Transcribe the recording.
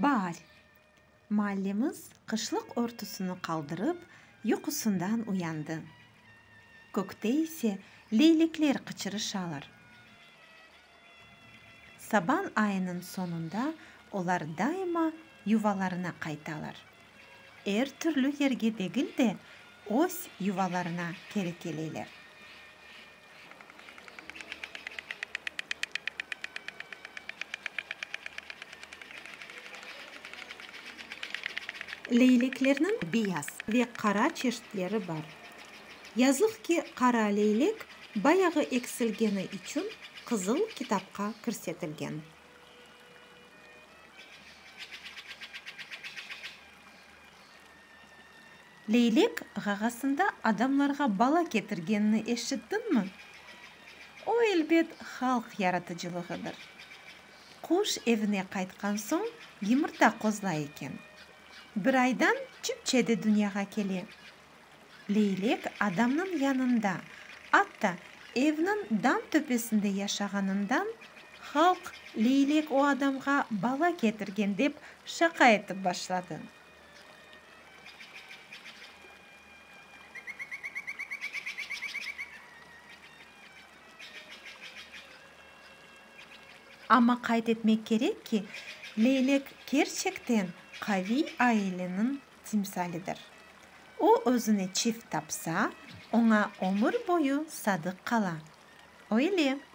Baar. Maallemiz qışlıq örtüsini qaldırıp, yuqusından uyandı. Kökte ise leylekler qıçırışalar. Saban ayınıñ soñunda olar daima yuvalarına qaytalar. Er türlü yerge degil de, öz yuvalarına keri keleler. Leyleklerniñ beyaz ve qara çeşitleri bar. Yazıq ki, qara leylek bayağı eksilgeni içün Qızıl kitapqa kirsetilgen. Leylek ğağasında adamlarğa bala ketirgenini eşittiñmi? O, elbet, halq yaratıcılığıdır. Quş evine qaytqan soñ yımırta qozlay eken. Bir aydan çipçe de dünyağa kele. Leylek adamnıñ yanında, atta evniñ dam töpesinde yaşağanından, halq leylek o adamğa bala ketirgen dep şaqa etip başladı. Amma qayd etmek kerek ki, leylek kerçekten qaviy aileniñ timsalidir. O özüne çift tapsa, oña ömür boyu sadıq qala. Öyle.